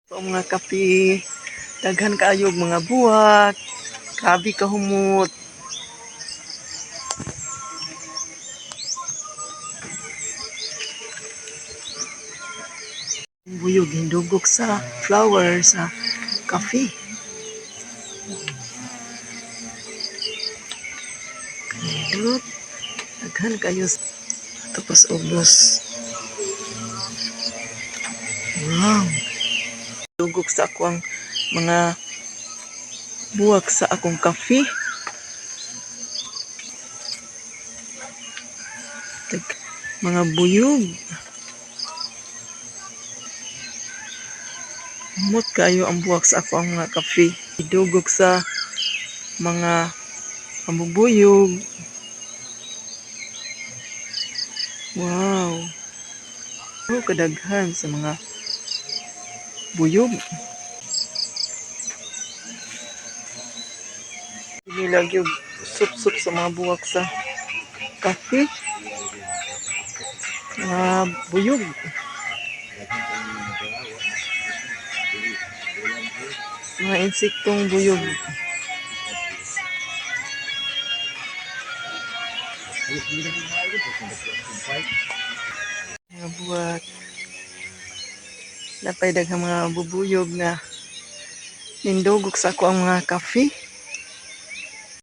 Ang mga kape, daghan kaayo og mga buwak. Grabe kahumot. Buyog hindugok sa flower sa kafe. Kanindot. Daghan kayo tapos ubos. Wow. Dugok sa akong mga buwak sa akong kafe. Mga buyog. Humot kayo ang buwak sa akong mga kafe. Idugok sa mga pambubuyog. Wow. Oh, kadaghan sa mga buyog. Nilagyo sup-sup sa mga buwak sa kafe. Mga buyog. Mga insektong buyog. Mga buwak. Napay daghang mga bubuyog na nindugok sa ako ang mga kafe.